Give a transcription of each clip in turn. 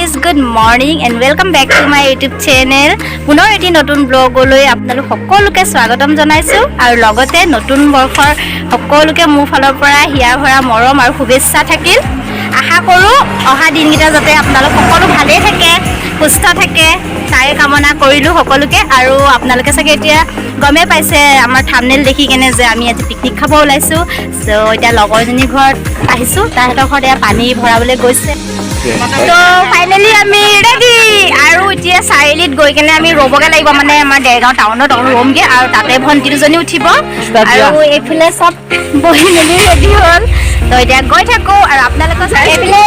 Good morning and welcome back to my YouTube channel. পুনৰ এটি নতুন ব্লগলৈ আপোনালোক সকলোকে স্বাগতম জনাইছোঁ আৰু লগতে নতুন বৰ্ষৰ সকলোকে মোৰ ফালৰ পৰা হিয়া ভৰা মৰম আৰু শুভেচ্ছা থাকিল। আশা কৰোঁ অহা দিনকেইটা যাতে আপোনালোক সকলো ভালেই থাকে, সুস্থ থাকে, তাৰে কামনা কৰিলোঁ সকলোকে। আৰু আপোনালোকে চাগে এতিয়া গমেই পাইছে আমাৰ থামনেল দেখি কেনে যে আমি আজি পিকনিক খাব ওলাইছোঁ। চ' এতিয়া লগৰজনীৰ ঘৰত আহিছোঁ, তাহাঁতৰ ঘৰত এয়া পানী ভৰাবলৈ গৈছে। তো ফাইনেলি আমি ৰেডি আৰু এতিয়া চাৰিআলিত গৈ কেনে আমি ৰ'বগৈ লাগিব, মানে আমাৰ দেৰগাঁও টাউনত ৰ'মগৈ আৰু তাতে ভণ্টি দুজনী উঠিব আৰু এইফালে চব বহি মেলি ৰেডি হ'ল। তো এতিয়া গৈ থাকোঁ আৰু আপোনালোকৰ এইফালে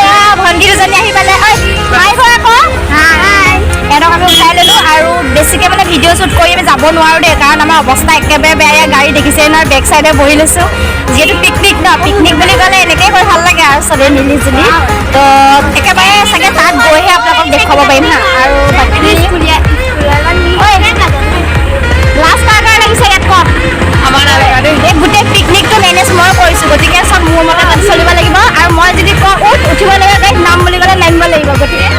ভণ্টি দুজনী আহি পালে। ঐ হাই কয় আকৌ, হাই। সিহঁতক আমি উঠাই ল'লোঁ আৰু বেছিকৈ মানে ভিডিঅ' শ্বুট কৰি আমি যাব নোৱাৰোঁ দেই, কাৰণ আমাৰ অৱস্থা একেবাৰে বেয়া। ইয়াৰ গাড়ী দেখিছেই নহয়, বেক চাইডে বহি লৈছোঁ। যিহেতু পিকনিক ন, পিকনিক বুলি ক'লে এনেকেই গৈ ভাল লাগে আৰু চবেই মিলি জুলি। তো একেবাৰে চাগে তাত গৈহে আপোনালোকক দেখুৱাব পাৰিম হা। আৰু বাকী লাষ্ট কাৰ কাৰ লাগিছে ইয়াত কওক? এই গোটেই পিকনিকটো মেনেজ মই কৰিছোঁ, গতিকে চব মোৰ মতে চলিব লাগিব। আৰু মই যদি কওঁ উঠ, উঠিব লাগিব, গাড়ীত নাম বুলি ক'লে নামিব লাগিব। গতিকে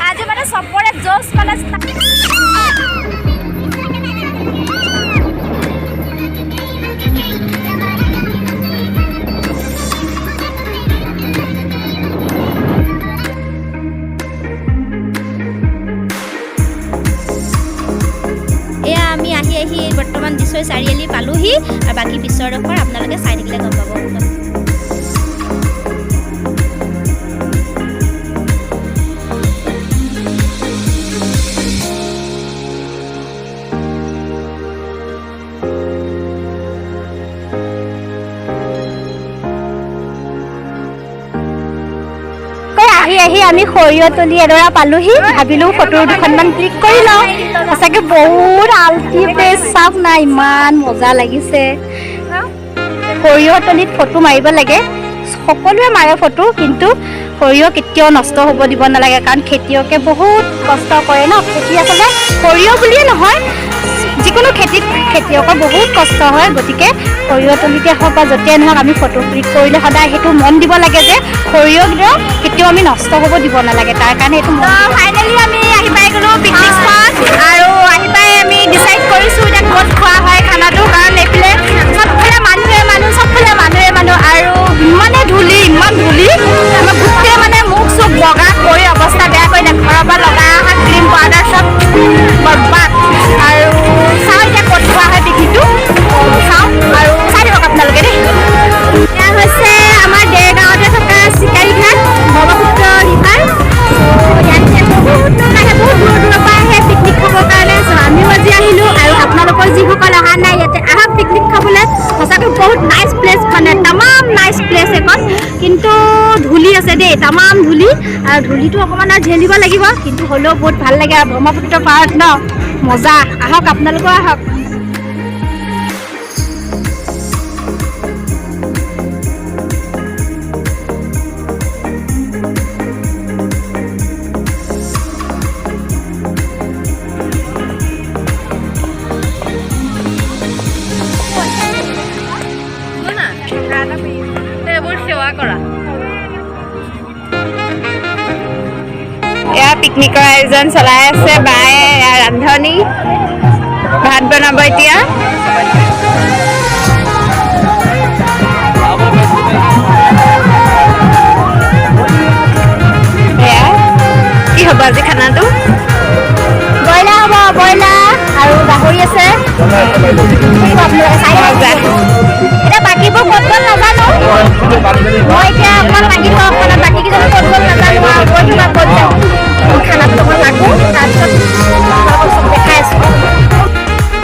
আজি মানে চবৰে জোচ মানে। এয়া আমি আহি আহি বৰ্তমান দিছৈ চাৰিআলি পালোহি আৰু বাকী পিছৰডোখৰ আপোনালোকে চাই থাকিলে গম পাব। আহি আহি আমি সৰিয়হতলি এডৰা পালোহি, ভাবিলোঁ ফটো দুখনমান ক্লিক কৰি লওঁ। সঁচাকৈ বহুত আল্টি প্লেচ, চাওক না ইমান মজা লাগিছে। সৰিয়হতলিত ফটো মাৰিব লাগে, সকলোৱে মাৰে ফটো, কিন্তু সৰিয়হ কেতিয়াও নষ্ট হ'ব দিব নালাগে, কাৰণ খেতিয়কে বহুত কষ্ট কৰে ন। খেতি আচলতে সৰিয়হ বুলিয়ে নহয়, যিকোনো খেতিত খেতিয়কৰ বহুত কষ্ট হয়। গতিকে সৰিয়হতলিতে হওক বা য'তেই নহওক, আমি ফটো ক্লিক কৰিলে সদায় সেইটো মন দিব লাগে যে সৰিয়হকেইডৰা কেতিয়াও আমি নষ্ট হ'ব দিব নালাগে, তাৰ কাৰণে এইটো। ফাইনেলি আমি আহি পাই গ'লোঁ পিকনিক স্পট আৰু আহি পাই আমি ডিচাইড কৰিছোঁ এতিয়া ক'ত খোৱা হয় খানাটো, কাৰণ এইফালে চবফালে মানুহে মানুহ, চবফালে মানুহে মানুহ আৰু ইমানে ধূলি, ইমান ধূলি, আমাৰ গোটেই মানে মুখ চুখ বগা কৰি অৱস্থা বেয়া কৰি ঘৰৰ পৰা লগাই অহা ক্ৰীম পাউডাৰ চব বৰবাদ। আৰু চাওঁ এতিয়া ক'ত খোৱা হয় পিকনিকটো, চাওঁ আৰু চাই থাকক আপোনালোকে দেই। এয়া হৈছে আমাৰ দেৰগাঁৱতে থকা চিকাৰীঘাট ব্ৰহ্মপুত্ৰ ৰিভাৰ। ইয়াত বহুত লোক আহে, বহুত দূৰ দূৰৰ পৰা আহে পিকনিক খাবৰ কাৰণে। চ' আমিও আজি আহিলোঁ আৰু আপোনালোকৰ যিসকল অহা নাই ইয়াতে আহক পিকনিক খাবলৈ। সঁচাকৈ বহুত নাইচ প্লেচ, মানে তামাম নাইচ প্লেচ এখন। কিন্তু ধূলি আছে দেই, তামাম ধূলি, আৰু ধূলিটো অকণমান আৰু ঝেলিব লাগিব, কিন্তু হ'লেও বহুত ভাল লাগে। আৰু ব্ৰহ্মপুত্ৰ পাৰত ন, মজা। আহক আপোনালোকেও আহক। এইবোৰ সেৱা কৰা। এয়া পিকনিকৰ আয়োজন চলাই আছে বায়ে, এয়া ৰান্ধনী ভাত বনাব এতিয়া। এয়া কি হ'ব আজি খানাটো? ব্ৰইলাৰ হ'ব, ব্ৰইলাৰ আৰু গাহৰি আছে। আপোনালোকে চাই থাকক। এতিয়া বাকীবোৰ ক'ত গ'ল নাজানো, মই এতিয়া অকণমান লাগি থওঁ অকণমান, বাকী কেইজনী ক'ত গ'ল নাজানো আৰু গৈ থকা ক'ত যাওঁ। খানাটো অকণমান লাগো, তাৰপিছত আপোনালোকক চব দেখাই আছোঁ।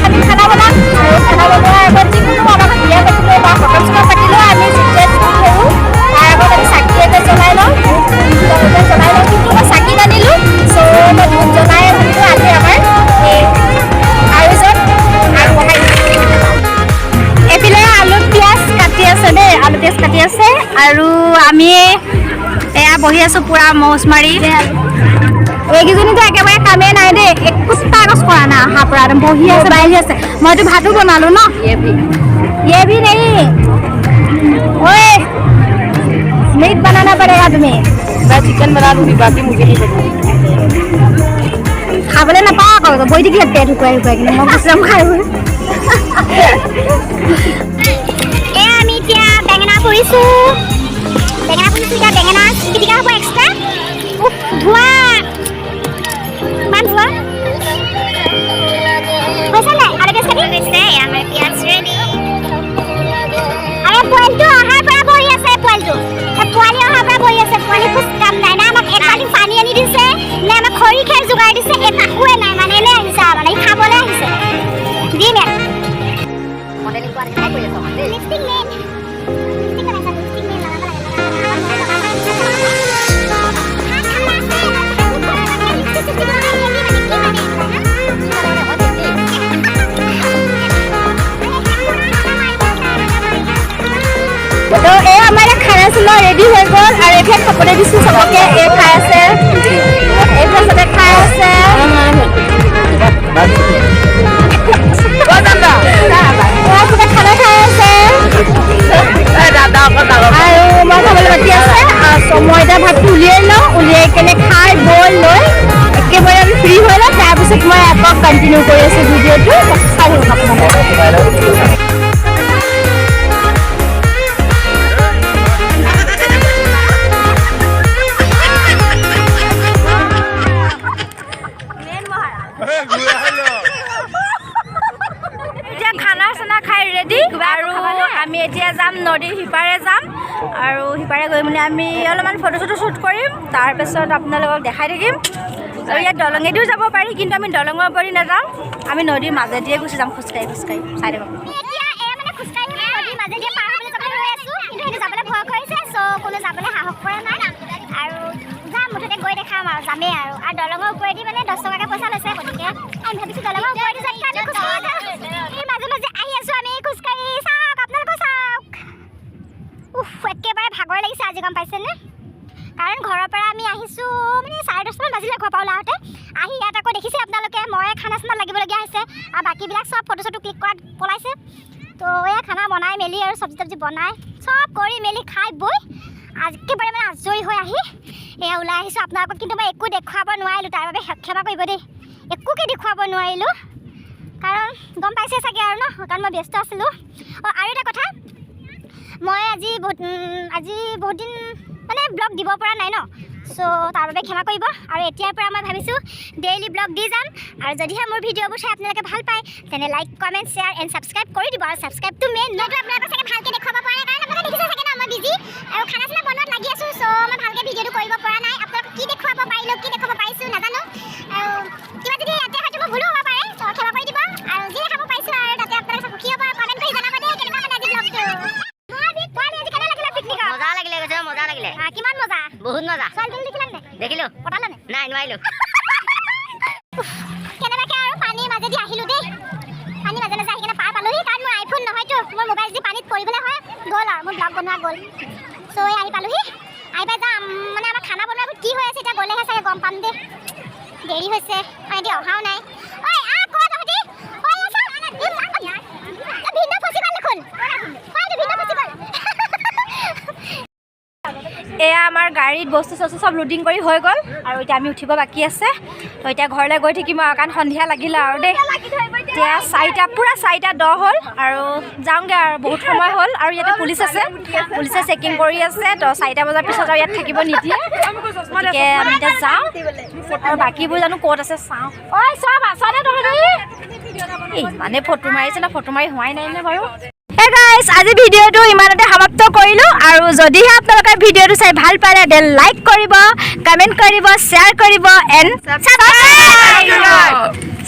আমি খানা বনাম আৰু খানা বনোৱাৰ আগত যিকোনো আমাৰ ঘৰত বিয়া পাতিলেও বা সকাম চকাম পাতিলেও আমি যেতিয়া জুই ধৰোঁ তাৰ আগত আমি চাকি এগছ জ্বলাই লওঁ, ধূপ জ্বলাই লওঁ। কিন্তু মই চাকি নানিলোঁ, চ' মই ধূপ জ্বলাই ভাবিলোঁ আজি আমাৰ এই আয়োজন আগবঢ়াই। এইফালে আলু পিঁয়াজ কাটি আছে দেই, আলু পিঁয়াজ কাটি আছে আৰু আমি এয়া বহি আছোঁ পুৰা মৌজ মাৰি। এইকেইজনীতো একেবাৰে কামেই নাই দেই, একোটা কাগজ কৰা নাই অহাৰ পৰা, একদম বহি আছে, বহি আছে। মইতো ভাতো বনালো ন। ये भी नहीं, ओए, मीट बनाना पड़ेगा तुम्हें। मैं चिकन बना लूंगी, बाकी मुझे नहीं पता। খাবলৈ নাপাওঁ আকৌ, বহি থাকিলে পেট শুকুৱাই শুকুৱাই কিনে। মই গুচি যাম খাই বৈ। এয়া আমি এতিয়া বেঙেনা পুৰিছোঁ, বেঙেনা পুৰিছোঁ। এতিয়া বেঙেনা পিটিকা হ'ব এক্সট্ৰা। উফ, ধোঁৱা, ইমান ধোঁৱা হৈছে নাই? আলু পিঁয়াজ কাটি হৈছে। এয়া আমাৰ পিঁয়াজ ৰেডি। আৰে, পোৱালিটো অহাৰ পৰা বহি আছে। পোৱালিটো, এই পোৱালি অহাৰ পৰা বহি আছে। পোৱালি খোজ কাম নাই না। আমাক এক বাল্টি পানী আনি দিছে নে, আমাক খৰি খেৰ যোগাৰ দিছে, একোৱে নাই। মানে এনেই আহিছে আৰু, মানে ই খাবলৈ আহিছে। দিম ইয়াত। লিপষ্টিক মেইন, লিপষ্টিক লগাইছা, লিপষ্টিক মেইন লগাব লাগে। ভাত ঠাণ্ডা আছে, লিপষ্টিক চিপষ্টিক লগাই মেলি মানে কি মানে এইবিলাক, হা? তো এই আমাৰ ইয়াত খানা চানা ৰেডি হৈ গ'ল আৰু এইফালে খাবলৈ দিছোঁ চবকে। এই খাই আছে, এইফালে চবে খাই আছে। এয়া চবে খানা খাই আছে আৰু মই খাবলৈ বাকী আছে। চ' মই এতিয়া ভাতটো উলিয়াই লওঁ, উলিয়াই কেনে খাই বৈ লৈ একেবাৰে আমি ফ্ৰী হৈ লওঁ। তাৰপিছত মই আকৌ কণ্টিনিউ কৰি আছোঁ ভিডিঅ'টো। চাই থাকক আপোনালোকে। এতিয়া খানা চানা খাই ৰেডি আৰু আমি এতিয়া যাম, নদীৰ সিপাৰে যাম। আৰু সিপাৰে গৈ মানে আমি অলপমান ফটো চটো শ্বুট কৰিম, তাৰপিছত আপোনালোকক দেখাই থাকিম। আৰু ইয়াত দলঙেদিও যাব পাৰি, কিন্তু আমি দলঙৰ ওপৰেদি নাযাওঁ, আমি নদীৰ মাজেদিয়ে গুচি যাম খোজকাঢ়ি খোজকাঢ়ি। চাই থাকক। এতিয়া এ মানে খোজকাঢ়ি নদীৰ মাজেদি পাৰ হ'বলৈ যাবলৈ ৰৈ আছো, কিন্তু সেইটো যাবলৈ ভয় কৰিছে। চ' কোনো যাবলৈ সাহস কৰা নাই। আৰু যাম, মুঠতে গৈ দেখাম আৰু যামেই। আৰু দলঙৰ ওপৰেদি মানে 10 টকাকৈ পইচা লৈছে, গতিকে আমি ভাবিছোঁ দলঙৰ ওপৰেদি যোৱাতকৈ আমি খোজকাঢ়ি যাম। এই মাজে মাজে আহি আছো আমি খোজকাঢ়ি। চাওক, আপোনালোকেও চাওক। উফ, একেবাৰে ভাগৰ লাগিছে আজি, গম পাইছেনে? কাৰণ ঘৰৰ পৰা আমি আহিছোঁ মানে 10:30মান বাজিলে ঘৰৰ পৰা ওলাওঁতে। আহি ইয়াত আকৌ দেখিছে আপোনালোকে, মই খানা চানা লাগিবলগীয়া হৈছে আৰু বাকীবিলাক চব ফটো চটো ক্লিক কৰাত পলাইছে। তো এয়া খানা বনাই মেলি আৰু চব্জি তব্জি বনাই চব কৰি মেলি খাই বৈ একেবাৰে মানে আজৰি হৈ আহি এয়া ওলাই আহিছোঁ আপোনালোকক। কিন্তু মই একো দেখুৱাব নোৱাৰিলোঁ, তাৰ বাবে ক্ষমা কৰিব দেই। একোকে দেখুৱাব নোৱাৰিলোঁ, কাৰণ গম পাইছে চাগে আৰু ন, কাৰণ মই ব্যস্ত আছিলোঁ। অঁ, আৰু এটা কথা, মই আজি বহুত দিন মানে ব্লগ দিব পৰা নাই ন, চ' তাৰ বাবে ক্ষমা কৰিব। আৰু এতিয়াৰ পৰা মই ভাবিছোঁ ডেইলি ব্লগ দি যাম। আৰু যদিহে মোৰ ভিডিঅ'বোৰ চাই আপোনালোকে ভাল পায়, তেনে like, comment, share and subscribe কৰি দিব। আৰু ছাবস্ক্ৰাইবটো মেইন। মইতো আপোনালোকক চাগে ভালকৈ দেখুৱাব পৰা নাই, কাৰণ আপোনালোকে দেখিছে চাগে ন, মই বিজি আৰু খানা চানা বনোৱাত লাগি আছোঁ। চ' মই ভালকৈ ভিডিঅ'টো কৰিব পৰা নাই। আপোনালোকক কি দেখুৱাব পাৰিলোঁ, কি দেখুৱাব পাৰিছোঁ নাজানো। আৰু কিবা যদি ইয়াতে হয়তো মোৰ ভুলো হ'ব পাৰে, চ' ক্ষমা কৰি দিব। আৰু যি দেখাব পাৰিছোঁ আৰু তাতে আপোনালোকে সুখী হ'ব। আৰু কমেণ্ট কৰি জনাব দেই, কেনেকুৱা মানে আজি ব্লগটো। কোৱালি, আজি কেনে লাগিলে পিকনিকত? মজা লাগিলে, কৈছে, মজা লাগিলে। কিমান মজা? বহুত মজা। ছোৱালীজনী দেখিলা নে? দেখিলো। পতালা নে? নাই, নোৱাৰিলো। কেনেবাকে আৰু পানীৰ মাজেদি আহিলো দেই। পানীৰ মাজে মাজে আহি কিনে পাৰ পালোহি, কাৰণ মোৰ আইফোন নহয়তো, মোৰ মোবাইল যদি পানীত পৰিবলৈ হয়, গ'ল আৰু মোৰ ব্লগ বনোৱা গ'ল। চ' এই আহি পালোহি। আহি পাই যাম মানে আমাৰ খানা বনোৱাবোৰ কি হৈ আছে, এতিয়া গ'লেহে চাগে গম পাম দেই। দেৰি হৈছে আৰু এতিয়া অহাও নাই। ঐ, আহ, ক'ত তহঁতি? ঐ, আছা? ভিন্ন ফচি গ'ল দেখোন। ঐ, ভিন্ন ফচি গ'ল। এয়া আমাৰ গাড়ীত বস্তু চস্তু চব লোডিং কৰি হৈ গ'ল আৰু এতিয়া আমি উঠিব বাকী আছে। তো এতিয়া ঘৰলৈ গৈ থাকিম আৰু, কাৰণ সন্ধিয়া লাগিলে আৰু দেই। এতিয়া 4টা, পূৰা 4:10 হ'ল আৰু যাওঁগৈ আৰু, বহুত সময় হ'ল। আৰু ইয়াতে পুলিচ আছে, পুলিচে চেকিং কৰি আছে। তো 4টা বজাৰ পিছত আৰু ইয়াত থাকিব নিদিয়ে, গতিকে আমি এতিয়া যাওঁ। আৰু বাকীবোৰ জানো ক'ত আছে চাওঁ। ঐ, চব আছনে তহঁতি? এই মানে ফটো মাৰিছে ন, ফটো মাৰি হোৱাই নাই নে বাৰু? হে গাইছ, আজি ভিডিঅ'টো ইমানতে সমাপ্ত কৰিলোঁ। আৰু যদিহে আপোনালোকে ভিডিঅ'টো চাই ভাল পালে, then like কৰিব, কমেণ্ট কৰিব, শ্বেয়াৰ কৰিব এণ্ড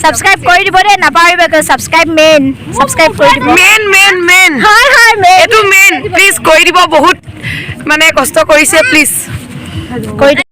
ছাবস্ক্ৰাইব কৰি দিব দেই, নাপাহৰিব। ছাবস্ক্ৰাইব মেইন, ছাবস্ক্ৰাইব কৰি দিব। Main, main, main. হয়, মেইন। এইটো মেইন, প্লিজ কৰি দিব। বহুত মানে কষ্ট কৰিছে, প্লিজ। কৰি দিব।